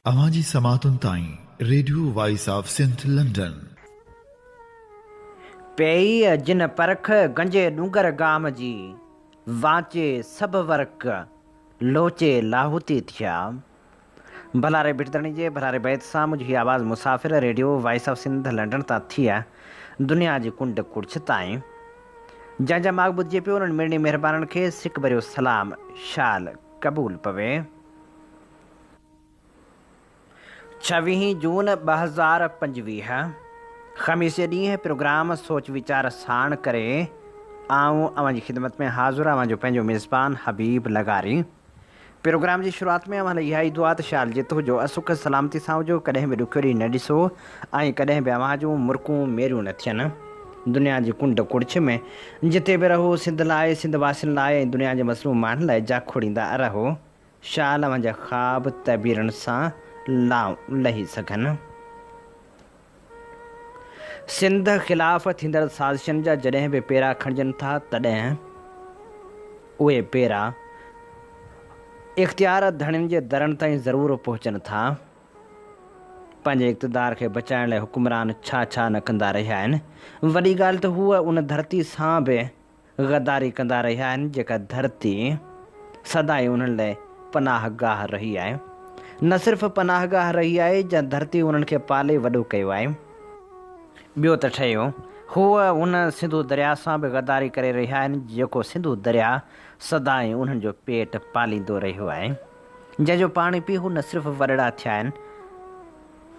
اوهان جي سماعتن تائين radio voice of Sindh London. پيئي جن پرک گنجي ڏونگر گام جي، وانچي سڀ ورق لوچي لاهوتي ٿيا. ڀلاري ڀٽ ڌڻي جي ڀلاري بيت سان منهنجي هي آواز مسافر radio voice of Sindh London تان ٿي دنيا جي ڪنڊ ڪڙڇ تائين جنهن جا ماڳ ٻڌجي پيو انهن مڙني مهربانن کي سڪ ڀريو سلام شال قبول پوي. ڇويهين جون 2025 خميس جي ڏينهن پروگرام سوچ ويچار ساڻ ڪري آئون اوهان جي خدمت ۾ حاضر اوهان جو پنهنجو ميزبان حبيب لغاري. پروگرام جي شروعات ۾ اوهان لاء اها ئي دعا ته شال جت هجو سک سلامتي سان هجو ڪڏهن به ڏکيو ڏينهن نه ڏسو ۽ ڪڏهن به اوهان جون مرڪون ميريون نه ٿين. دنيا جي ڪنڊ ڪڙڇ ۾ جتي به رهو سنڌ لاء سنڌ واسين لاء ۽ دنيا جي مظلوم ماڻهن لاء جاکوڙيندا رهو. شال اوهان جا خواب تعبيرن سان لائون لهي سگهن. سنڌ خلاف ٿيندڙ سازشن جا جڏهن به پيرا کڻجن ٿا تڏهن اهي پيرا اختيار ڌڻين جي درن تائين ضرور پهچن ٿا. پنهنجي اقتدار کي بچائڻ لاء حڪمران ڇا ڇا نه ڪندا رهيا آهن. وڏي ڳالهه ته هو ان ڌرتي سان به غداري ڪندا رهيا آهن جيڪا ڌرتي سدائين انهن لاء پناهه گاهه رهي آهي. نه صرف پناهه گاهه رهي آهي جا ڌرتي انهن کي پالي وڏو ڪيو آهي. ٻيو ته ٺهيو هو ان سنڌو درياء سان به غداري ڪري رهيا آهن جيڪو سنڌو درياء سدائين انهن جو پيٽ پاليندو رهيو آهي جنهن جو پاڻي پي هو نه صرف وڏڙا ٿيا آهن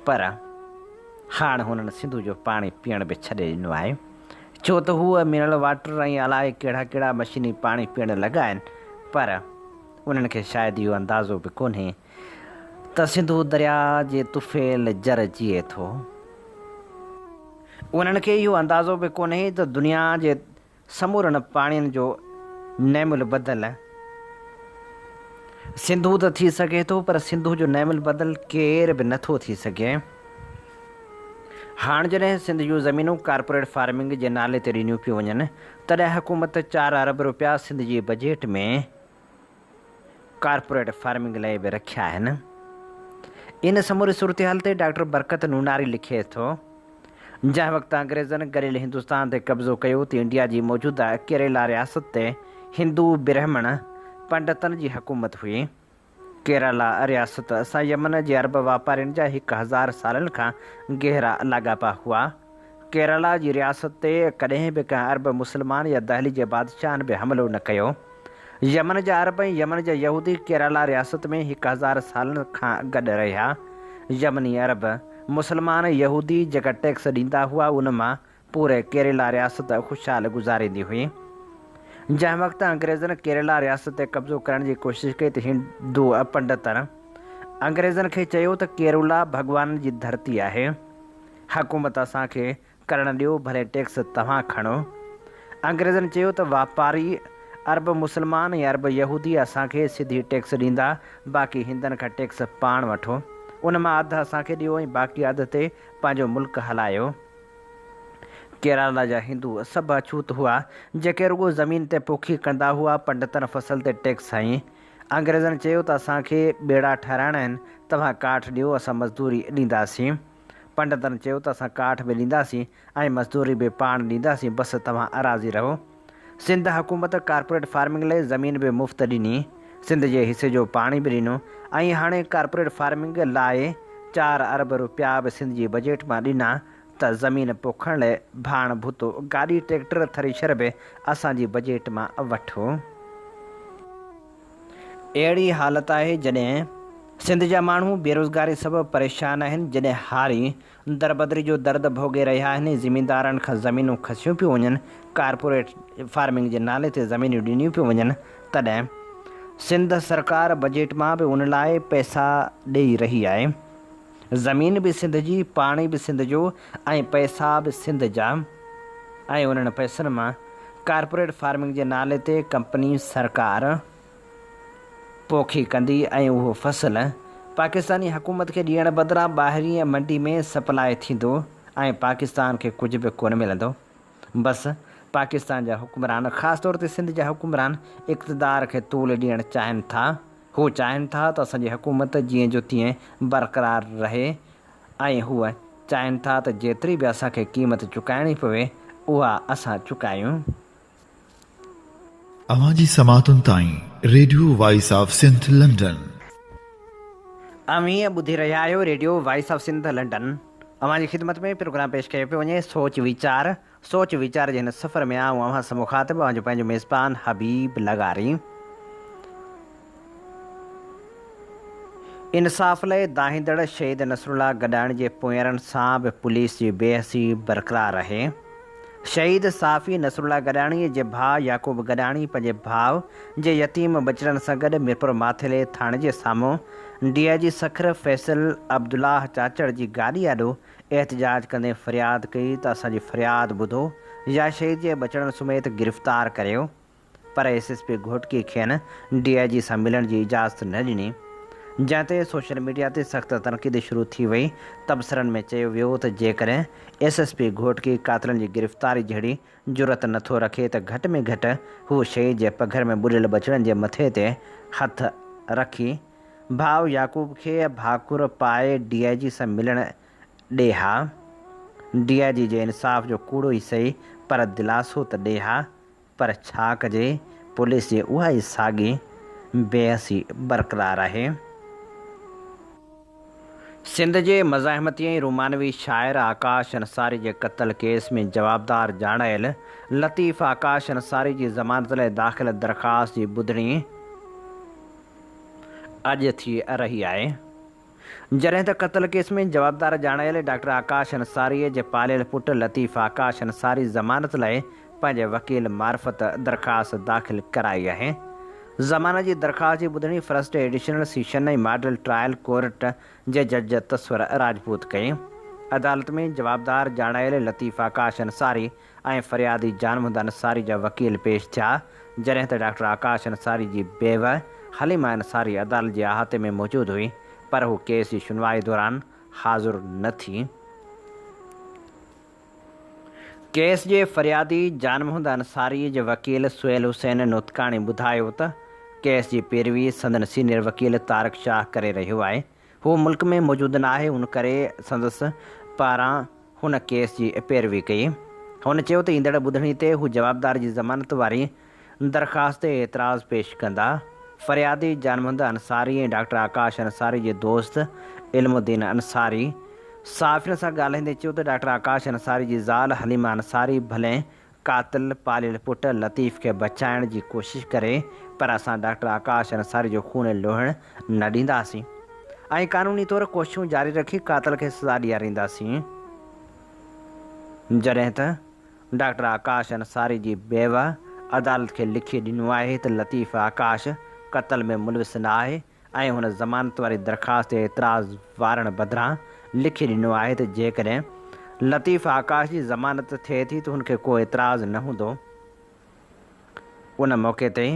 پر هاڻ هنن سنڌو جو پاڻي پيئڻ به ڇڏي ڏنو آهي، ڇو ته هو منرل واٽر ۽ الائي ڪهڙا ڪهڙا مشيني پاڻي پيئڻ لڳا آهن، پر انهن کي شايد اهو اندازو به ڪونهي ته سنڌو درياء جي طفيل جر جيئي ٿو. انهن کي اهو اندازو به ڪونهي ته دنيا جي سمورن پاڻين جو نعم البدل سنڌو ته ٿي سگهي ٿو پر سنڌو جو نعم البدل ڪير به نٿو ٿي سگهي. هاڻ جڏهن سنڌ جون زمينون ڪارپوريٽ فارمنگ جي نالي تي ڏنيون پيون وڃن تڏهن حڪومت چار ارب روپيا سنڌ جي بجيٽ ۾ ڪارپوريٽ فارمنگ لاء به رکيا آهن. ان سموري صورتحال تي ڊاڪٽر برڪت نوناري لکي ٿو، جنهن وقت انگريزن گڏيل هندستان تي قبضو ڪيو ته انڊيا جي موجوده ڪيريلا رياست تي هندو برهمڻ پنڊتن جي حڪومت هئي. ڪيرالا رياست سان يمن جي عرب واپارين جا 1000 سالن کان گهرا لاڳاپا هئا. ڪيرالا جي رياست تي ڪڏهن به ڪنهن عرب مسلمان يا دهلي جي بادشاهن به حملو نه ڪيو. يمن جا عرب ۽ يمن جا يهودي ڪيرالا رياست ۾ 1000 سالن کان گڏ رهيا. يمني عرب، مسلمان ۽ يهودي جيڪا ٽيڪس ڏيندا هئا ان مان پوري ڪيريلا رياست خوشحال گذاريندي هئي. جنهن وقت انگريزن ڪيريلا رياست تي قبضو ڪرڻ جي ڪوشش ڪئي ته هندو پنڊتن انگريزن کي چيو ته ڪيرولا ڀڳوانن جي ڌرتي آهي. حڪومت اسان کي ڪرڻ ڏيو ڀلي ٽيڪس توهان کڻو. انگريزن چيو ته واپاري عرب مسلمان ۽ عرب يهودي اسان کي سڌي ٽيڪس ڏيندا باقي هندن کان ٽيڪس پاڻ وٺو. ان مان اڌ اسان کي ڏيو ۽ باقي اڌ تي پنهنجو ملڪ هلايو. ڪيرالا جا هندو سڀ اڇوت هئا جيڪي رڳو زمين تي پوکي ڪندا هئا پنڊتن فصل تي ٽيڪس هنئي. انگريزن چيو ته اسان کي ٻيڙا ٺهرائڻا آهن توهان ڪاٺ ڏيو اسان مزدوري ڏينداسين. پنڊتن چيو ته اسان ڪاٺ به ڏينداسين ۽ مزدوري به پاڻ ڏينداسين بس توهان راضي رهو. سنڌ حڪومت ڪارپوريٽ فارمنگ لاء زمين به مفت ڏني، سنڌ جي حصي جو پاڻي به ڏنو ۽ هاڻي ڪارپوريٽ فارمنگ لاء چار ارب روپيا به سنڌ جي بجيٽ مان ڏنا ته زمين پوکڻ لاء ڀاڻ ڀتو، گاڏي ٽريڪٽر ٿريشر به اسان جي بجيٽ مان وٺو. اهڙي حالت آهي جڏهن سنڌ جا ماڻهو بيروزگاري سبب پريشان آهن، جڏهن هاري دربدري جو درد ڀوڳي رهيا آهن ۽ زميندارن کان زمينون کسيون پيون وڃن، ڪارپوريٽ فارمنگ جي نالي تي زمينون ڏنيون پيون وڃن، تڏهن سنڌ سرڪار بجيٽ مان به ان لاء پئسا ڏئي رهي آهي. زمين به سنڌ جي، پاڻي به سنڌ جو ۽ پئسا به سنڌ جا ۽ انهن پئسن مان ڪارپوريٽ فارمنگ جي نالي تي ڪمپني سرڪار پوکي ڪندي ۽ اهو فصل پاڪستاني حڪومت کي ڏيڻ بدران ٻاهرين منڊي ۾ سپلاء ٿيندو ۽ پاڪستان کي ڪجهه به ڪونه ملندو. بس پاڪستان جا حڪمران خاص طور تي سنڌ جا حڪمران اقتدار کي طول ڏيڻ چاهين ٿا. هو چاهين ٿا ته اسان جي حڪومت جيئن جو تيئن برقرار رهي ۽ هو چاهين ٿا ته جيتري به اسان کي قيمت چڪائڻي پوي اها اسان چڪايون. اوهان جي سماعتن تائين radio voice of Sindh London. اوهين ٻڌي رهيا آهيو radio voice of Sindh London. اوهان جي خدمت ۾ پروگرام پيش ڪيو پيو وڃي سوچ ويچار. سوچ ويچار جي هن سفر ۾ آئون اوهان سان مخاطب اوهان جو پنهنجو ميزبان حبيب لغاري. انصاف لئه دانهيندڙ شهيد نصرالله گڏاڻي جي پوئينرن سان به پوليس جي بي حسي برقرار رهي. شهيد صحافي نصرالله گڏاڻي جي ڀاء يعقوب گڏاڻي پنهنجي ڀاء جي يتيم ٻچڙن سان گڏ ميرپور ماٿيلي ٿاڻي جي سامهون ڊي I جي سکر فيصل عبدالله چاچڙ جي گاڏي آڏو احتجاج ڪندي فرياد ڪئي ته اسان جي فرياد ٻڌو يا شهيد جي ٻچڙن سميت گرفتار ڪريو پر ايس ايس پي گهوٽڪي کين ڊي I جي سان ملڻ جي اجازت نه ڏني جنهن تي سوشل ميڊيا تي سخت تنقيد شروع ٿي وئي تبصرن ۾ چيو ويو ته جيڪڏهن ايس ايس پي گهوٽڪي قاتلن جي گرفتاري جهڙي جرئت نه ٿو رکي ته گهٽ ۾ گهٽ هو شهيد جي پگهر ۾ ٻڏل ٻچڙن جي مٿي تي هٿ رکي ڀاء يعقوب کي ڀاڪر پائي ڊي I جي سان ملڻ ڏي ها. ڊي I جي جي انصاف جو ڪوڙو ئي سهي پر دلاسو ته ڏي ها. پر ڇا ڪجي پوليس جي اها ئي ساڳي بي حسي برقرار آهي. سنڌ جي مزاحمتي ۽ رومانوي شاعر آڪاش انصاري جي قتل ڪيس ۾ جوابدار ڄاڻايل لطيف آڪاش انصاري جي ضمانت لاء داخل درخواست جي ٻڌڻي اڄ ٿي رهي آهي. جڏهن ته قتل ڪيس ۾ جوابدار ڄاڻايل ڊاڪٽر آڪاش انصاريء جي پاليل پٽ لطيف آڪاش انصاري ضمانت لاء پنهنجي وڪيل معرفت درخواست داخل ڪرائي آهي. ضمانت جي درخواست جي ٻڌڻي first additional session ۽ model trial court جي جج تصور راجپوت ڪئي. عدالت ۾ جوابدار ڄاڻايل لطيف آڪاش انصاري ۽ فريادي جان محمد انصاري جا وڪيل پيش ٿيا، جڏهن ته ڊاڪٽر آڪاش انصاري جي بيوه حليمه انصاري عدالت جي احاطي ۾ موجود هئي پر هو ڪيس جي شنوائي دوران حاضر نه ٿي. ڪيس جي فريادي جان محمد انصاري جي وڪيل سهيل حسين نوتڪاڻي ٻڌايو ته ڪيس جي پيروي سندن سينيئر وڪيل طارق شاهه ڪري رهيو آهي، هو ملڪ ۾ موجود ناهي ان ڪري سندس پاران هن ڪيس جي پيروي ڪئي. هن چيو ته ايندڙ ٻڌڻي تي هو جوابدار جي ضمانت واري درخواست تي اعتراض پيش ڪندا. فريادي جان محمد انصاري ۽ ڊاڪٽر آڪاش انصاري جي دوست علم الدين انصاري صحافين سان ڳالهائيندي چيو ته ڊاڪٽر آڪاش انصاري جي زال حليمه انصاري ڀلين قاتل پاليل پٽ لطيف کي بچائڻ جي ڪوشش ڪري پر اسان ڊاڪٽر آڪاش انصاري جو خون لوهڻ نه ڏينداسين ۽ قانوني طور ڪوششون جاري رکي قاتل کي سزا ڏيارينداسين. جڏهن ته ڊاڪٽر آڪاش انصاري جي بيوه عدالت کي لکي ڏنو آهي ته لطيف آڪاش قتل ۾ ملوث نه آهي ۽ هن ضمانت واري درخواست تي اعتراض وارڻ بدران لکي ڏنو آهي ته جيڪڏهن لطيف آڪاش جي ضمانت ٿئي ٿي ته هن کي ڪو اعتراض نه هوندو. ان موقعي تي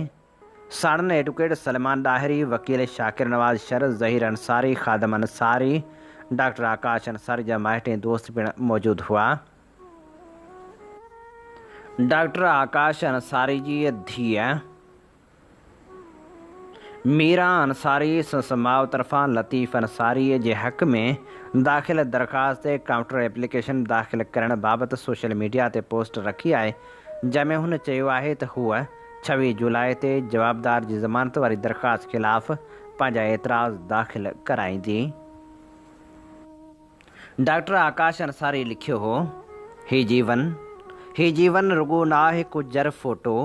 ساڻن ايڊوڪيٽ سليمان ڏاهري، وڪيل شاڪر نواز شر، ظهير انصاري، خادم انصاري، ڊاڪٽر آڪاش انصاري جا مائٽ ۽ دوست پڻ موجود هئا. ڊاڪٽر آڪاش انصاري جي ڌيء ميران انصاري سندس ماء طرفان لطيف انصاري جي حق ۾ داخل درخواست تي ڪائونٽر ايپليڪيشن داخل ڪرڻ بابت سوشل ميڊيا تي پوسٽ رکي آهي جنهن ۾ هن چيو آهي ته هوء 26 جولاء تي جوابدار جي ضمانت واري درخواست خلاف پنهنجا اعتراض داخل ڪرائيندي. ڊاڪٽر آڪاش انصاري لکيو هو، هي جيون، هي جيون رڳو ناهه ڪو جر ڦوٽو،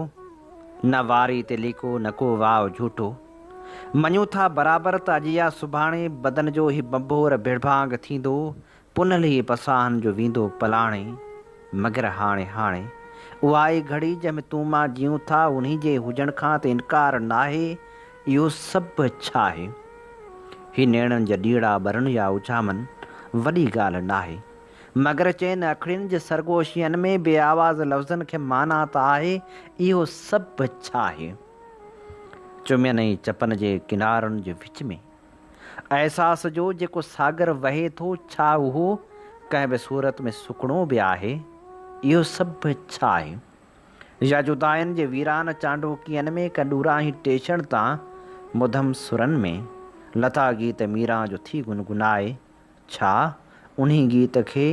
نه واري تي ليڪو نه ڪو واء جهوٽو. مڃون ٿا برابر ته اڄ يا سڀاڻي بدن جو هي ڀنڀور ڀڙڀانگ ٿيندو، پنهل هي پساهن جو ويندو پلاڻي، مگر هاڻي هاڻي اها ئي گهڙي جنهن ۾ تون مان جيئون ٿا انهي جي هجڻ کان ته انڪار ناهي، اهو سڀ ڇا آهي؟ هي نيڻن جا ڏيئڙا ٻرن يا اجهامن، وڏي ڳالهه ناهي. مگر چئن اکڙين جي سرگوشين ۾ بي آواز لفظن کي معنيٰ ته آهي، اهو سڀ ڇا آهي؟ چمين ۽ چپن جي ڪنارن جي وچ ۾ احساس جو جيڪو ساگر وهي ٿو، ڇا اهو ڪنهن به صورت ۾ سڪڻو به آهي؟ اهو سڀ ڇا آهي؟ يا جداين جي ويران چانڊوڪين ۾ ڪنهن ڏورانهين ٽيشڻ تان مڌم سرن ۾، لتا گيت ميران جو ٿي گنگنائي، ڇا انهي گيت کي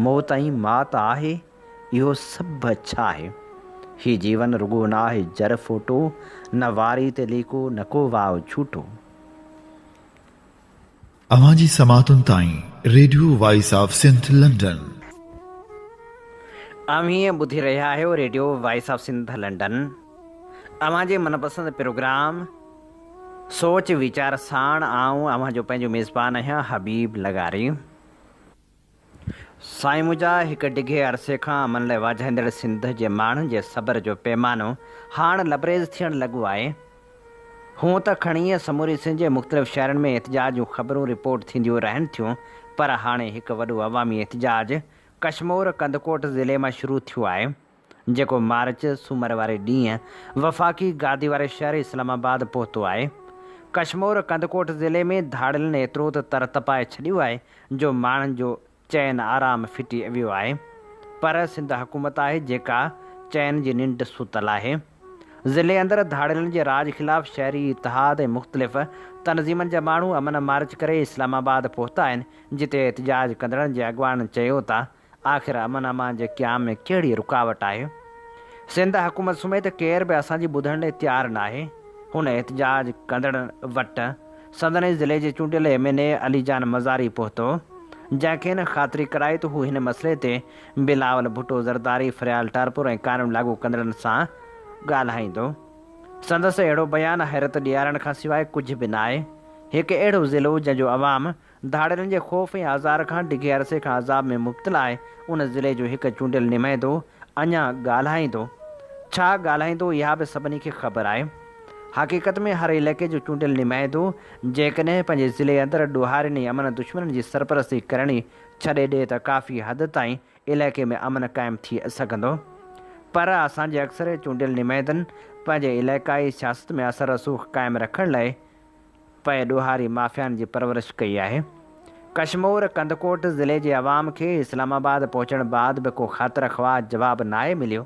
مون تائين مات آهي؟ اهو سڀ ڇا آهي؟ هي جيون رڳو ناهي جر ڦوٽو، نه واري تي ليڪو، نه ڪو واء جهوٽو. اوهان جي سماعتن تائين radio voice of Sindh London. اوهين ٻڌي رهيا آهيو radio voice of Sindh London اوهان جي من پسند پروگرام سوچ ويچار ساڻ آئون اوهان جو پنهنجو ميزبان آهيان حبيب لغاري. سائين منهنجا هڪ ڊگهي عرصي کان امن لاء واجهائيندڙ سنڌ جي ماڻهن جي صبر جو پيمانو هاڻ لبريز ٿيڻ لڳو آهي. هونء ته کڻي سموري سنڌ جي مختلف شهرن ۾ احتجاج جون خبرون رپورٽ ٿينديون رهن ٿيون پر هاڻي هڪ وڏو عوامي احتجاج ڪشمور ڪنڌڪوٽ ضلعي مان شروع ٿيو آهي. جيڪو مارچ، سومر واري ڏينهن وفاقي گادي واري شهر اسلام آباد پهتو آهي. ڪشمور ڪنڌڪوٽ ضلعي ۾ ڌاڙيلن ايترو ته تر تپائي ڇڏيو آهي جو ماڻهن جو چين آرام ڦٽي ويو آهي. پر سنڌ حڪومت آهي جيڪا چين جي ننڊ ستل آهي. ضلعي اندر ڌاڙيلن جي راڄ خلاف شهري اتحاد ۽ مختلف تنظيمن جا ماڻهو امن مارچ ڪري اسلام آباد پهتا آهن جتي احتجاج ڪندڙن جي اڳواڻن چيو ته آخر امن امان جي قيام ۾ ڪهڙي رڪاوٽ آهي؟ سنڌ حڪومت سميت ڪير به اسان جي ٻڌڻ لاء تيار ناهي. هن احتجاج ڪندڙن وٽ سندن ئي ضلعي جي چونڊيل M N A Ali Jan Mazari پهتو، جنهن کين خاطري ڪرائي ته هو هن مسئلي تي بلاول ڀٽو زرداري، فريال ٽالپر ۽ قانون لاڳو ڪندڙن سان ڳالهائيندو. سندس اهڙو بيان حيرت ڏيارڻ کان سواء ڪجهه به ناهي. هڪ اهڙو ضلعو جنهن جو عوام ڌاڙيلن جي خوف ۽ آزار کان ڊگهي عرصي کان عذاب ۾ مبتلا آهي، ان ضلعي جو هڪ چونڊيل نمائندو اڃا ڳالهائيندو. ڇا ڳالهائيندو اها به سڀني کي خبر آهي. حقيقت ۾ هر علائقي جو چونڊيل نمائندو جيڪڏهن پنهنجي ضلعي اندر ڏوهارين ۽ امن دشمنن جي سرپرستي ڪرڻ ئي ڇڏي ڏئي ته ڪافي حد تائين علائقي ۾ امن قائم ٿي سگهندو. پر اسان جي اڪثر چونڊيل نمائندن پنهنجي علائقائي سياست ۾ اثر رسوخ قائم رکڻ لاء پئي ڏوهاري مافيائن جي پرورش ڪئي آهي. ڪشمور ڪنڌڪوٽ ضلعي جي عوام کي اسلام آباد پهچڻ بعد به ڪو خاطر خواهه جواب ناهي مليو.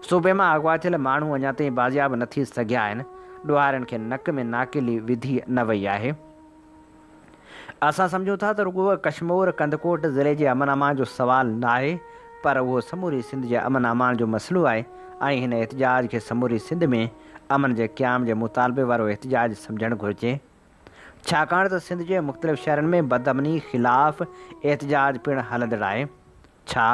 صوبي مان اغوا ٿيل ماڻهو اڃا تائين بازياب نه ٿي سگهيا آهن. ڏوهارين کي نڪ ۾ ناڪيلي وڌي نه وئي آهي. اسان سمجهون ٿا ته رڳو ڪشمور ڪنڌڪوٽ ضلعي جي امن امان جو سوال ناهي پر اهو سموري سنڌ جي امن امان جو مسئلو آهي ۽ هن احتجاج کي سموري سنڌ ۾ امن جي قيام جي مطالبي وارو احتجاج سمجهڻ گهرجي، ڇاڪاڻ ته سنڌ جي مختلف شهرن ۾ بدامني خلاف احتجاج پڻ هلندڙ آهي. ڇا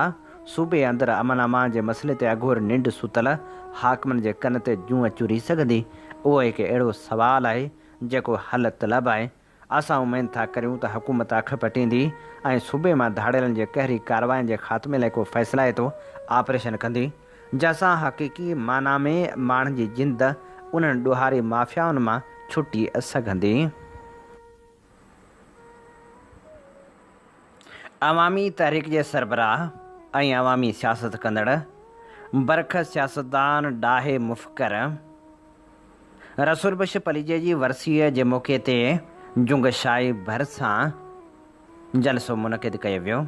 صوبي اندر امن امان جي مسئلي تي اگهور ننڊ ستل حاڪمن جي ڪن تي جونء چري سگهندي؟ اهو هڪ اهڙو سوال آهي، جيڪو حل طلب آهي. اسان اميد ٿا ڪريون ته حڪومت اک پٽيندي ۽ صوبي مان ڌاڙيلن جي قهري ڪاررواين جي خاتمي لاء ڪو فيصلائتو آپريشن ڪندي، جنهن سان حقيقي معنيٰ ۾ ماڻهن جي جند انهن ڏوهاري مافيائن مان ڇٽي سگهندي. عوامي تحريڪ جي سربراهه ۽ عوامي سياست ڪندڙ برک سياستدان ڏاهي مفڪر، رسول بخش پليجي جي ورسيء جي موقعي تي جنگ شاهي ڀرسان جلسو منعقد ڪيو ويو،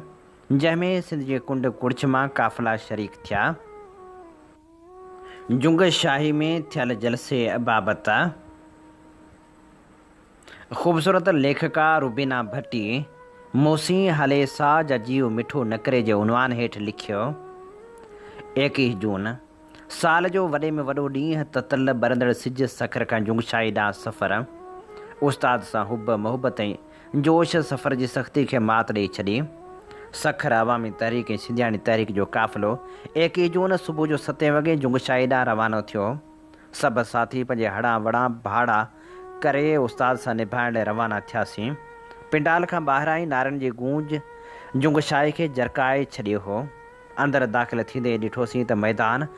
جنهن ۾ سنڌ جي ڪنڊ ڪڙڇ مان قافلا شريڪ ٿيا. جنگ شاهي ۾ ٿيل جلسي بابت خوبصورت ليکڪا روبينا ڀٽي مون سين هلي سا جا جيء مٺو نه ڪري جي عنوان هيٺ لکيو، 21 جون، سال جو وڏي ۾ وڏو ڏينهن، تتل ٻرندڙ سج، سکر کان جنگشاهي ڏانهن سفر، استاد سان حب، محبت ۽ جوش سفر جي سختي کي مات ڏئي ڇڏي. سکر عوامي تحريڪ ۽ سنڌياڻي تحريڪ جو قافلو 21 جون صبح جو ستين وڳي جنگشاهي ڏانهن روانو ٿيو. سڀ ساٿي پنهنجي هڙان وڙان ڀاڙا ڪري استاد سان نڀائڻ لاء روانا ٿياسين. پنڊال کان ٻاهران ئي نعرن جي گونج جنگشاهي کي جرڪائي ڇڏيو هو. اندر داخل ٿيندي ئي ڏٺوسين ته ميدان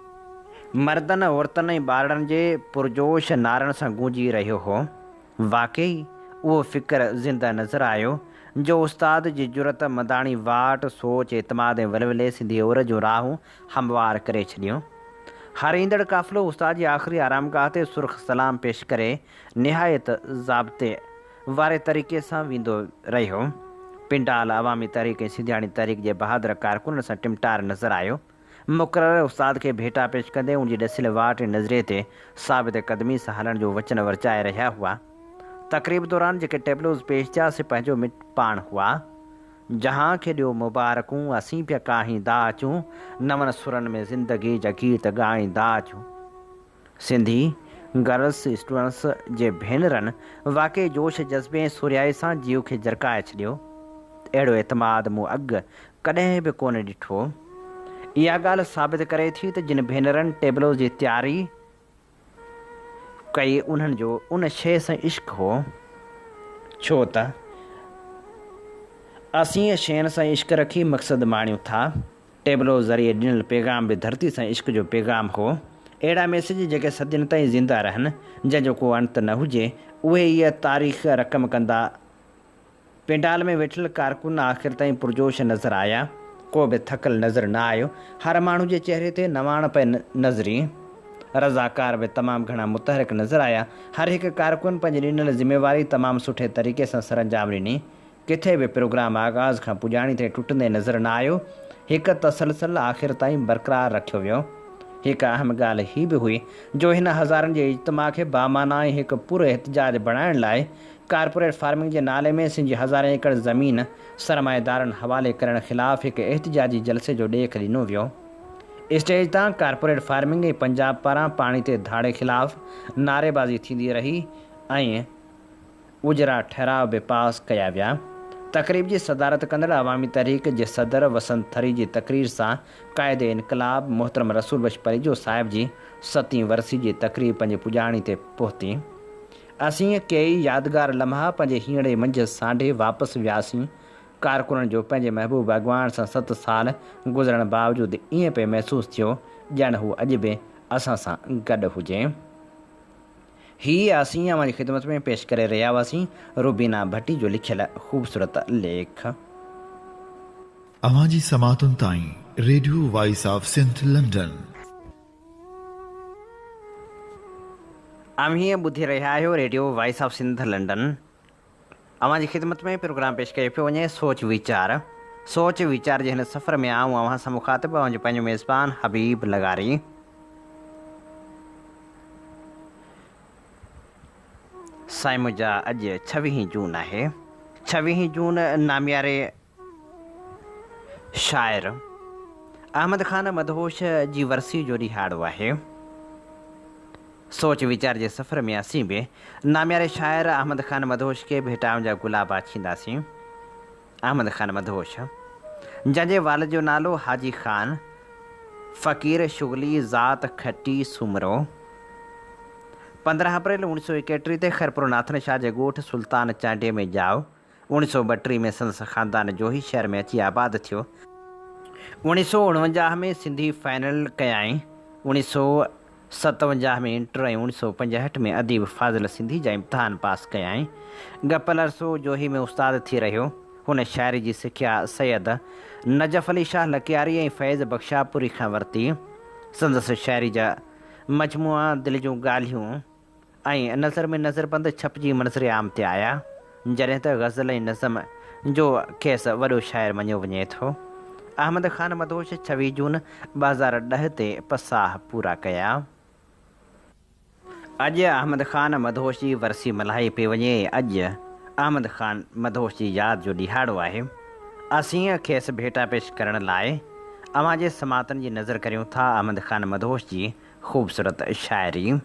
مردن، عورتن ۽ ٻارڙن جي پرجوش نعرن سان گونجي رهيو هو. واقعي اهو فڪر زنده نظر آيو جو استاد جي جرئت منداڻي واٽ، سوچ، اعتماد ۽ ولولي سنڌي عورت جون راهون هموار ڪري ڇڏيون. هر ايندڙ قافلو استاد جي آخري آرامگاهه تي سرخ سلام پيش ڪري نهايت ضابطي واري طريقي سان ويندو رهيو. پنڊال عوامي تحريڪ ۽ سنڌياڻي تحريڪ جي بهادر ڪارڪنن سان ٽمٽار نظر آيو. مقرر استاد کي ڀيٽا پيش ڪندي ان جي ڏسيل واٽ ۽ نظريي تي ثابت قدمي سان هلڻ جو وچن ورجائي رهيا هئا. تقريب دوران جيڪي ٽيبلوز پيش ٿيا سي پنهنجو مٽ پاڻ هئا. جهان کي ڏيو مبارڪون، اسين پيا ڪاهيندا اچون، نون سرن ۾ زندگي جا گيت ڳائيندا اچون. سنڌي گرلس اسٽوڊنٽس جي ڀينرن واقعي جوش جذبي ۽ سورهيائي سان جيء کي جرڪائي ڇڏيو. اهڙو اعتماد مون اڳ ڪڏهن به ڪونه ڏٺو. اها ڳالهه ثابت ڪري ٿي ته جن ڀينرن ٽيبلوز جي تياري ڪئي انهن جو ان شيء سان عشق هو. ڇو ته اسين شين سان عشق رکي مقصد ماڻيون ٿا. ٽيبلو ذريعي ڏنل پيغام به ڌرتي سان عشق جو پيغام هو. اهڙا ميسيج جيڪي صدين تائين زنده رهن، جنهن جو ڪو انت نه هجي، اهي ئي تاريخ رقم ڪندا. پنڊال ۾ ويٺل ڪارڪن آخر تائين پرجوش نظر آيا. ڪو به ٿڪل نظر نه آيو. هر ماڻهو جي چهري تي نواڻ پئي نظري. رضاڪار به تمام گهڻا متحرڪ نظر آيا. هر هڪ ڪارڪن پنهنجي ڏنل ذميواري تمام سٺي طريقي سان سرانجام ڏني. ڪٿي به پروگرام آغاز کان پڄاڻي تائين ٽٽندي نظر نه آيو. هڪ تسلسل آخر تائين برقرار رکيو ويو. هڪ اهم ڳالهه هي به هئي جو هن هزارن جي اجتماع کي بامعنيٰ ۽ هڪ پر احتجاج بڻائڻ لاء ڪارپوريٽ فارمنگ جي نالي ۾ سنڌ جي هزارين ايڪڙ زمين سرمائيدارن حوالي ڪرڻ خلاف هڪ احتجاجي جلسي جو ڏيک ڏنو ويو. اسٽيج تان ڪارپوريٽ فارمنگ ۽ پنجاب پاران پاڻي تي ڌاڙي خلاف نعريبازي ٿيندي رهي ۽ اجرا ٺهراء به پاس ڪيا ويا. تقريب جي صدارت ڪندڙ عوامي تحريڪ جي صدر وسند ٿري جي تقرير سان قائد انقلاب محترم رسول بخش پليجو صاحب جي ستين ورسي جي تقريب پنهنجي پڄاڻي تي پهتي. اسين ڪيئي يادگار لمحا پنهنجي هينئڙي منجهه سانڍي واپس وياسين. ڪارڪنن جو پنهنجي محبوب اڳواڻ سان ست سال گذرڻ باوجود ائين پئي محسوس ٿيو ڄڻ هو اڄ به اسان سان گڏ هجي. هي اسين اوهان جي خدمت ۾ پيش ڪري رهيا هئاسين روبينا ڀٽي جو لکيل خوبصورت ليک. اوهان جي سماعتن تائين radio voice of Sindh London. اوهين ٻڌي رهيا آهيو radio voice of Sindh London. اوهان جي خدمت ۾ پروگرام پيش ڪيو پيو وڃي سوچ ويچار. سوچ ويچار جي هن سفر ۾ آئون اوهان سان مخاطب اوهان جو پنهنجو ميزبان حبيب لغاري. سائين منهنجا اڄ ڇويهين جون آهي. ڇويهين جون نامياري شاعر احمد خان مدهوش جي ورسيء جو ڏهاڙو آهي. سوچ ويچار جي سفر ۾ اسين به نامياري شاعر احمد خان مدهوش کي ڀيٽائن جا گلاب آڇينداسين. احمد خان مدهوش، جنهن جي والد جو نالو حاجي خان فقير شغلي ذات کٽي سومرو، 15 اپريل اوڻيھ سؤ ايڪيٽريھ تي خيرپور ناٿن شاهه جي ڳوٺ سلطان چانڊيي ۾ ڄائو. اوڻيھ سؤ ٻٽيھ ۾ سندس خاندان جوهي شهر ۾ اچي آباد ٿيو. اوڻيھ سؤ اڻونجاهه ۾ سنڌي فائنل ڪيائين. اوڻيھ سؤ ستونجاهه ۾ انٽر ۽ اوڻيھ سؤ پنجهٺ ۾ اديب فاضل سنڌي جا امتحان پاس ڪيائين. ڳپل عرصو جوهي ۾ استاد ٿي رهيو. هن شاعري جي سکيا سيد نجف علي شاهه لڪياري ۽ فيض بخشاپوري کان ورتي. سندس شاعري جا مجموعا دل جون ڳالهيون، ۽ نظر ۾ نظربند ڇپجي منظر عام تي آيا، جڏهن ته غزل ۽ نظم جو کيس وڏو شاعر مڃيو وڃي ٿو. احمد خان مدهوش ڇويهه جون 2010 تي پساهه پورا ڪيا. اڄ احمد خان مدهوش جي ورسي ملهائي پئي وڃي ۽ اڄ احمد خان مدهوش جي ياد جو ڏهاڙو آهي. اسين کيس ڀيٽا پيش ڪرڻ لاء اوهان جي سماعتن جي نظر ڪريون ٿا احمد خان مدهوش جي خوبصورت شاعري.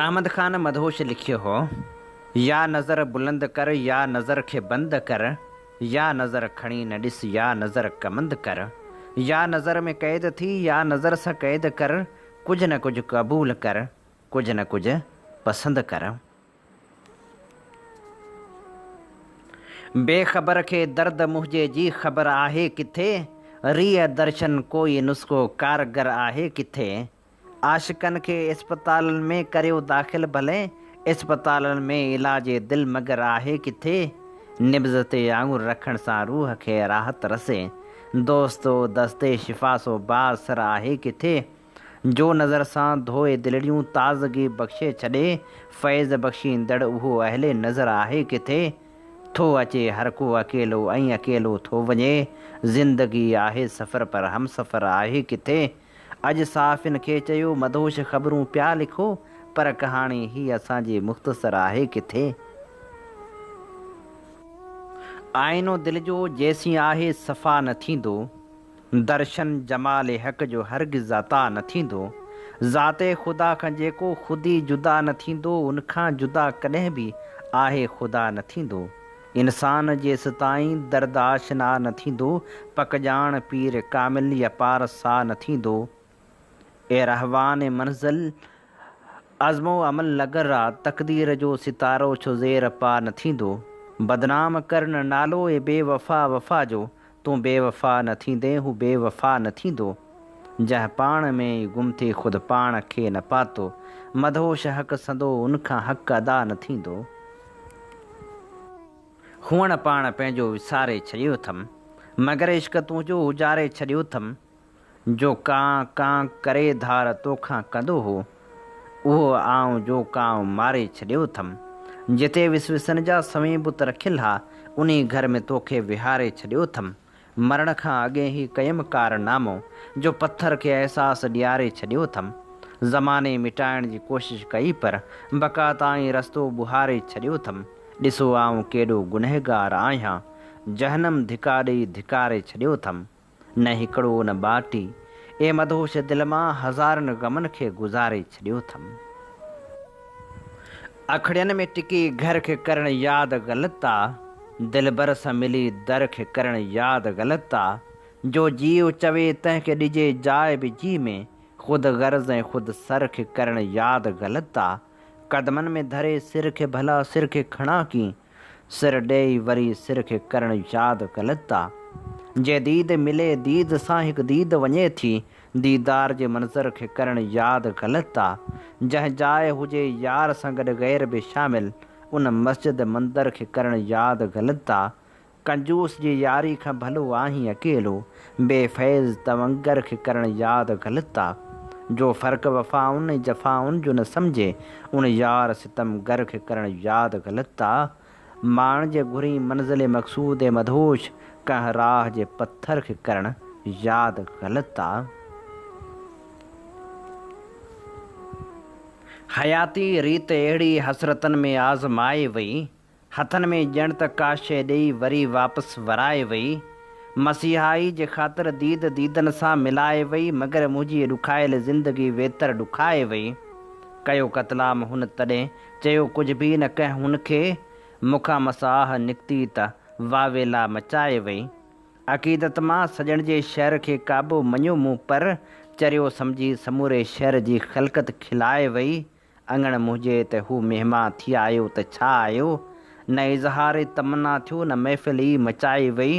احمد خان مدهوش لکيو هو، يا نظر بلند ڪر يا نظر کي بند ڪر، يا نظر کڻي نه ڏس يا نظر ڪمند ڪر، يا نظر ۾ قيد ٿي يا نظر سان قيد ڪر، ڪجهه نه ڪجهه قبول ڪر، ڪجهه نه ڪجهه پسند ڪر. بي خبر کي درد منهنجي جي خبر آهي ڪٿي، ريء درشن ڪوئي نسخو ڪارگر آهي ڪٿي. عاشقن کي اسپتالن ۾ ڪريو داخل ڀلي اسپتالن ۾ علاج دل مگر آهي ڪٿي نبض تي آڱر رکڻ سان روح کي راحت رسي دوستو دست شفا سو بااثر آهي ڪٿي جو نظر سان ڌوئي دلڙيون تازگي بخشي ڇڏي فيض بخشيندڙ اهو اهل نظر آهي ڪٿي ٿو اچي هر ڪو اڪيلو ۽ اڪيلو ٿو وڃي زندگي آهي سفر پر همسفر آهي ڪٿي اڄ صحافين کي چيو مدهوش خبرون پيا لکو پر ڪهاڻي هي اسان جي مختصر آهي ڪٿي؟ آئينو دل جو جيسين آهي صفا نه ٿيندو، درشن جمال حق جو هرگز عطا نه ٿيندو، ذات خدا کان جيڪو خودي جدا نه ٿيندو، ان کان جدا ڪڏهن به آهي خدا نه ٿيندو. انسان جيستائين درد آشنا نه ٿيندو، پڪ ڄاڻ پير ڪامل يا پارسا نه ٿيندو. اي رهوان منزل عزم و عمل لڳل آ، تقدير جو ستارو ڇو زير پا نه ٿيندو. بدنام ڪر نه نالو اي بي وفا وفا جو، تون بي وفا نه ٿيندين هو بي وفا نه ٿيندو. جنهن پاڻ ۾ ئي گم ٿي خود پاڻ کي نه پاتو، مدهوش حق سندو ان کان حق ادا نه ٿيندو. هئڻ پاڻ پنهنجو وساري ڇڏيو اٿم، مگر عشق تنهنجو اجاري ڇڏيو اٿم. جو ڪانء ڪانء ڪري ڌار توکان ڪندو هو، اهو آئون جو ڪانء ماري ڇڏيو اٿم. جتي وسوسن جا سوين بت رکيل ها، انهي گهر ۾ توکي ويهاري ڇڏيو اٿم. مرڻ کان اڳي هي ڪيم ڪارنامو، جو پٿر کي احساس ڏياري ڇڏيو اٿم. زماني مٽائڻ جي ڪوشش ڪئي پر، بقا تائين رستو ٻوهاري ڇڏيو اٿم. ڏسو آئون ڪيڏو گنهگار آهيان، جهنم ڌڪا ڏئي ڌڪاري ڇڏيو اٿم. نه هڪڙو نه ٻاٽي، اي مدهوش دل مان هزارن غمن کي گذاري ڇڏيو اٿم. اکڙين ۾ ٽڪي گهر کي ڪرڻ ياد غلط آ، دلبر سان ملي در کي ڪرڻ ياد غلط آ، جو جيء چوي تنهن کي ڏجي جاء به جيء ۾، خود غرض ۽ خود سر کي ڪرڻ ياد غلط آ، قدمن ۾ ڌري سر کي ڀلا سر کي کڻان ڪيئن، سر ڏيئي وري سر کي ڪرڻ ياد غلط آ. جي ديد ملي ديد سان هڪ ديد وڃي ٿي، ديدار جي منظر کي ڪرڻ ياد غلط آ. جنهن جاء هجي يار سان گڏ غير به شامل، ان مسجد مندر کي ڪرڻ ياد غلط آ. ڪنجوس جي ياري کان ڀلو آهين اڪيلو، بي فيض تونگر کي ڪرڻ ياد غلط آ. جو فرق وفائن ۽ جفائن جو نه سمجهي، ان يار ستم گر کي ڪرڻ ياد غلط آ. ماڻ جي گهرين منزل مقصود اي مدهوش، ڪنهن راهه جي پٿر کي ڪرڻ ياد غلط آ. حياتي ريت اهڙي حسرتن ۾ آزمائي وئي، هٿن ۾ ڄڻ ته ڪا شيء ڏيئي وري واپس ورائي وئي. مسيحائي جي خاطر ديد ديدن سان ملائي وئي مگر منهنجي ڏکايل زندگي ويتر ڏکائي وئي. ڪيو قتلام هن تڏهن چيو ڪجهه به نه ڪنهن هن کي مون کان مس آهه نڪتي ته واويلا مچائي وئي. عقيدت مان سڄڻ جي شهر کي ڪعبو مڃيو مون پر چريو سمجهي سموري شهر جي خلقت کلائي وئي. اڱڻ منهنجي ته هو مهمان ٿي آيو ته ڇا آيو، نه اظهار تمنا ٿيو نه محفل ئي مچائي وئي،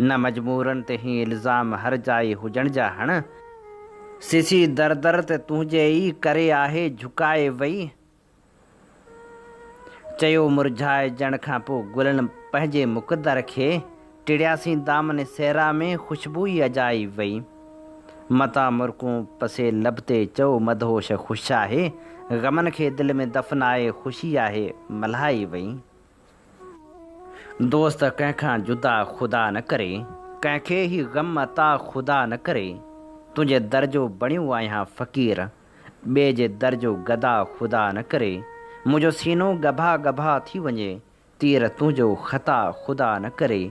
نه مجبورن تي هي الزام هر جائي هجڻ جا هڻ، سسي در در ته تنهنجي ئي ڪري آهي جهڪائي وئي، چيو مرجهائجڻ کان پوء گلن پنهنجي مقدر کي، ٽڙياسين دامن صحرا ۾ خوشبو ئي اجائي وئي. متان مرڪون پسي لب تي چئو مدهوش خوش آهي، غمن کي دل ۾ دفنائي خوشي آهي ملهائي وئي. دوست ڪنهن کان جدا خدا نه ڪري، ڪنهن کي هي غم عطا خدا نه ڪري، تنهنجي در جو بڻيو آهيان فقير، ٻئي جي در جو گدا خدا نه ڪري، منهنجو سينو ڳڀا ڳڀا ٿي وڃي، تير تنهنجو خطا خدا نه ڪري،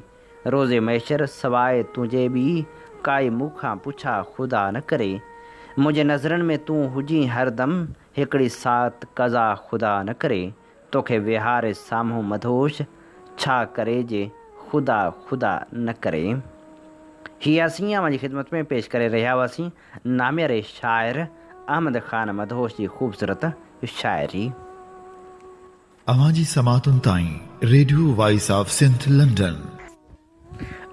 روز محشر سواء تنهنجي ٻي ڪائي مون کان پڇا خدا نه ڪري، منهنجي نظرن ۾ تون هجين هر دم هڪڙي ساعت قضا خدا نه ڪري، توکي ويهاري سامهون مدهوش ڇا ڪري جي خدا خدا نه ڪري. هي اسين اوهان جي خدمت ۾ پيش ڪري رهيا هئاسين نامياري شاعر احمد خان مدهوش جي خوبصورت شاعري. اوهان جي سماعتن تائين radio voice of Sindh London.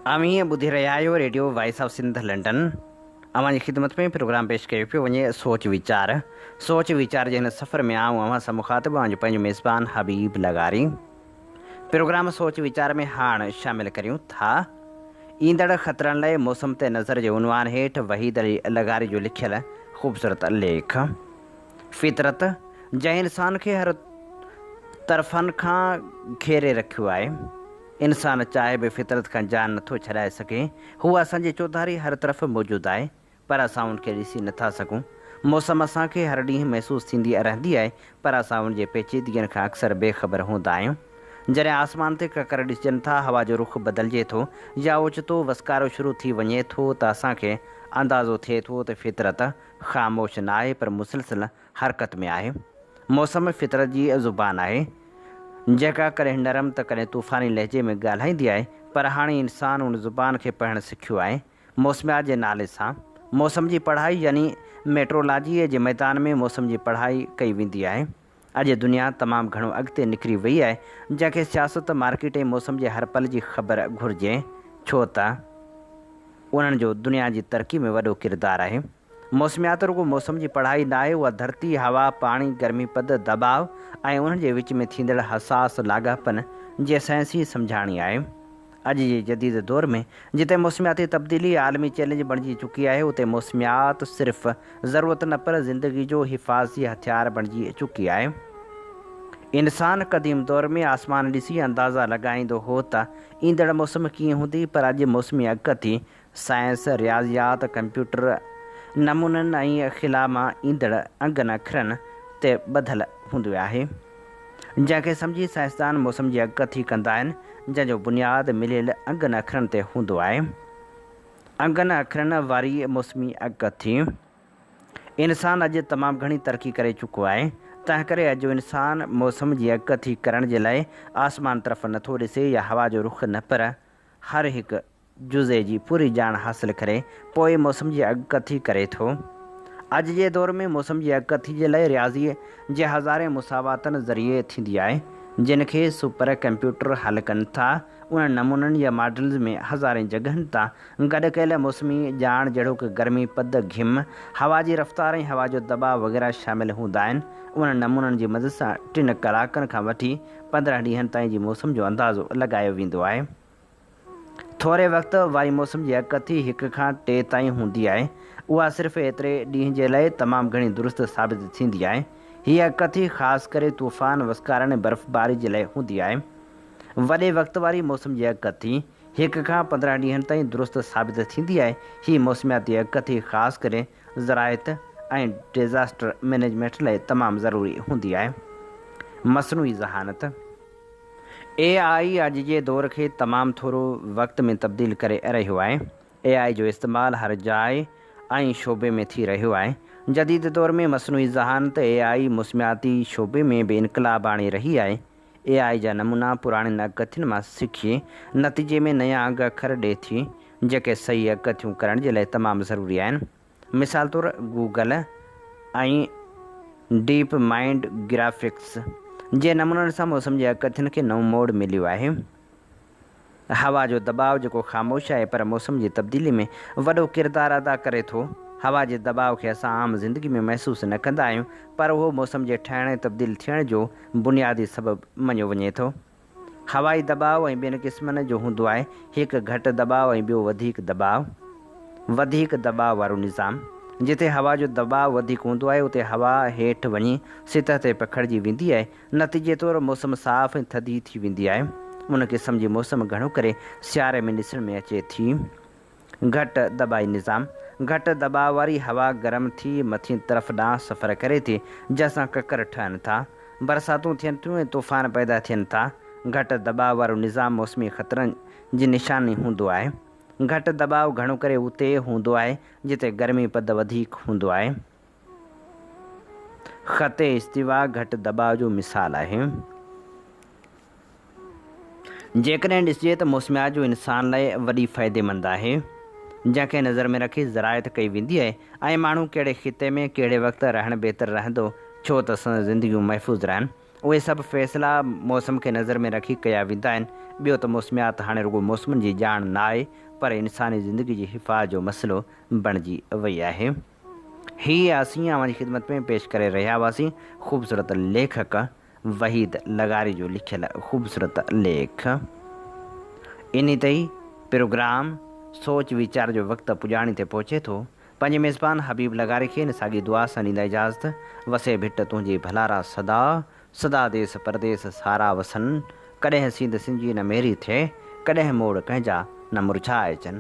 اوهين ٻڌي رهيا آهيو radio voice of Sindh London. اوهان جي خدمت ۾ پروگرام پيش ڪيو پيو وڃي سوچ ويچار. سوچ ويچار جي هن سفر ۾ آئون اوهان سان مخاطب اوهان جو پنهنجو ميزبان حبيب لغاري. پروگرام سوچ ويچار ۾ هاڻ شامل ڪريون ٿا ايندڙ خطرن لئه موسم تي نظر جي عنوان هيٺ وحيد علي لغاري جو لکيل خوبصورت ليک. فطرت، جنهن انسان کي هر طرفن کان گهيري رکيو آهي. انسان چاهي به فطرت کان جان نٿو ڇڏائي سگهي. هوء اسان جي چوڌاري هر طرف موجود آهي، پر اسان ان کي ڏسي نٿا سگهون. موسم اسان کي هر ڏينهن محسوس ٿيندي رهندي آهي، پر اسان ان جي پيچيدگين کان اڪثر بي خبر هوندا آهيون. جڏهن آسمان تي ڪڪر ڏسجن ٿا، هوا جو رخ بدلجي ٿو يا اوچتو وسڪارو شروع ٿي وڃي ٿو ته اسان کي اندازو ٿئي ٿو ته فطرت خاموش ناهي پر مسلسل حرڪت ۾ آهي. موسم فطرت جي زبان آهي، جيڪا ڪڏهن نرم ته ڪڏهن طوفاني لهجي ۾ ڳالهائيندي آهي، پر هاڻي انسان ان زبان کي پڙهڻ سکيو آهي. موسميات جي نالي سان موسم جي پڙهائي يعني ميٽرولاجيء جي ميدان ۾ موسم جي پڙهائي ڪئي ويندي آهي. اڄ دنيا تمام گهڻو اڳتي نڪري وئي آهي، جنهن کي سياست، مارڪيٽ ۽ موسم جي هر پل جي خبر گهرجي، ڇو ته انهن جو دنيا جي ترقي ۾ وڏو ڪردار آهي. موسميات رڳو موسم جي پڙهائي ناهي، اها ڌرتي، هوا، پاڻي، گرمي پد، دٻاء ۽ انهن جي وچ ۾ ٿيندڙ حساس لاڳاپن جي سائنسي سمجهاڻي آهي. اڄ جي جديد دور ۾ جتي موسمياتي تبديلي عالمي چئلينج بڻجي چڪي آهي، اتي موسميات صرف ضرورت نه پر زندگي جو حفاظتي هٿيار بڻجي چڪي آهي. انسان قديم دور ۾ آسمان ڏسي اندازا لڳائيندو هو ته ايندڙ موسم ڪيئن هوندي، پر اڄ موسمي اڳڪٿي سائنس، رياضيات، ڪمپيوٽر نمونن ۽ خلا مان ايندڙ انگن اکرن تي ٻڌل هوندو آهي. جنهن کي سمجهي سائنسدان موسم جي اڳڪٿي ڪندا آهن، جنهن جو بنياد مليل انگن اکرن تي هوندو آهي. انگن اکرن واري موسمي اڳڪٿي. انسان اڄ تمام گهڻي ترقي ڪري چڪو آهي، تنهنڪري اڄ انسان موسم جي اڳڪٿي ڪرڻ جي لاء آسمان طرف نٿو ڏسي يا هوا جو رخ نه پر هر هڪ جزي جي پوري ڄاڻ حاصل ڪري پوء موسم جي اڳڪٿي ڪري ٿو. اڄ جي دور ۾ موسم جي اڳڪٿي جي لاء رياضيء جي هزارين مساواتن ذريعي ٿيندي آهي، جن کي سپر ڪمپيوٽر حل ڪن ٿا. انهن نمونن يا ماڊلز ۾ هزارين جڳهن تان گڏ ڪيل موسمي ڄاڻ جهڙوڪ گرمي پد، گهم، هوا جي رفتار ۽ هوا جو دٻاء وغيره شامل هوندا آهن. انهن نمونن جي مدد سان ٽن ڪلاڪن کان وٺي 15 ڏينهن تائين جي موسم جو اندازو لڳايو ويندو آهي. ٿوري وقت واري موسم جي اڳڪٿي هڪ کان ٽي تائين هوندي آهي. اها صرف ايتري ڏينهن جي لاء تمام گهڻي درست ثابت ٿيندي آهي. هيء اڳڪٿي خاص ڪري طوفان، وسڪارن ۽ برفباري جي لاء هوندي آهي. وڏي وقت واري موسم جي اڳڪٿي هڪ کان 15 ڏينهن تائين درست ثابت ٿيندي آهي. هيء موسمياتي اڳڪٿي خاص ڪري زراعت ۽ ڊيزاسٽر مئنيجمينٽ لاء تمام ضروري هوندي آهي. مصنوعي ذهانت. اي آء اڄ جي دور کي تمام ٿورو وقت ۾ تبديل ڪري رهيو آهي. اي آء جو استعمال هر جاء ۽ شعبي ۾ ٿي رهيو آهي. جديد دور ۾ مصنوعي ذهانت، اي آء، موسمياتي شعبي ۾ به انقلاب آڻي رهي آهي. اي آء جا نمونا پراڻين اڳڪٿين مان سکي نتيجي ۾ نيا انگ اکر ڏئي ٿي، جيڪي صحيح اڳڪٿيون ڪرڻ جي لاء تمام ضروري آهن. مثال طور گوگل ۽ ڊيپ مائنڊ گرافڪس جي نمونن سان موسم جي اڳڪٿين کي نئون موڙ مليو آهي. هوا جو دٻاء جيڪو خاموش آهي پر موسم جي تبديلي ۾ وڏو ڪردار ادا ڪري ٿو. هوا جي دٻاء کي اسان عام زندگي ۾ محسوس نه ڪندا آهيون پر اهو موسم جي ٺهڻ ۽ تبديل ٿيڻ جو بنيادي سبب مڃيو وڃي ٿو. هوائي دٻاء ۽ ٻن قسمن جو هوندو آهي، هڪ گهٽ دٻاء ۽ ٻيو وڌيڪ دٻاء. وڌيڪ دٻاء وارو نظام، جتي هوا جو دٻاء وڌيڪ هوندو آهي، اتي هوا هيٺ وڃي سطح تي پکڙجي ويندي آهي، نتيجي طور موسم صاف ۽ ٿڌي ٿي ويندي آهي. ان قسم جي موسم گهڻو ڪري سياري ۾ ڏسڻ ۾ اچي ٿي. گهٽ دٻائي نظام، گهٽ دٻاء واري هوا گرم ٿي مٿين طرف ڏانهن سفر ڪري ٿي، جنهن سان ڪڪر ٺهن ٿا، برساتون ٿين ٿيون ۽ طوفان پيدا ٿين ٿا. گهٽ دٻاء وارو نظام موسمي خطرن جي نشاني هوندو آهي. گهٽ دٻاء گهڻو ڪري اتي هوندو آهي، جتي گرمي پد وڌيڪ هوندو آهي. خط استوا گهٽ دٻاء جو مثال آهي. جيڪڏهن ڏسجي ته موسميات جو انسان لاء وڏي فائديمند آهي، جنهن کي نظر ۾ رکي زراعت ڪئي ويندي آهي ۽ ماڻهو ڪهڙي خطي ۾ ڪهڙي وقت رهڻ بهتر رهندو ڇو ته سندس زندگيون محفوظ رهن، اهي سڀ فيصلا موسم کي نظر ۾ رکي ڪيا ويندا آهن. ٻيو ته موسميات هاڻي رڳو موسمن جي ڄاڻ نه آهي پر انساني زندگي جي حفاظت جو مسئلو بڻجي وئي آهي. هي اسين اوهان جي خدمت ۾ پيش ڪري رهيا هئاسين خوبصورت ليکڪ وحيد لغاري جو لکيل خوبصورت ليک. انهي تي ئي پروگرام سوچ ويچار جو وقت پڄاڻي تي پهچي ٿو. پنهنجي ميزبان حبيب لغاري کي ان ساڳي دعا سان ڏيندا اجازت، وسي ڀٽ تنهنجي ڀلارا سدا، سدا ديس پرديس سارا وسن، ڪڏهن سينڌ سنجي نه ميري ٿئي، ڪڏهن موڙ ڪنهن جا نه مرجهائجن.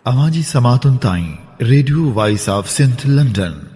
اوهان جي سماعتن تائين radio voice of Sindh London.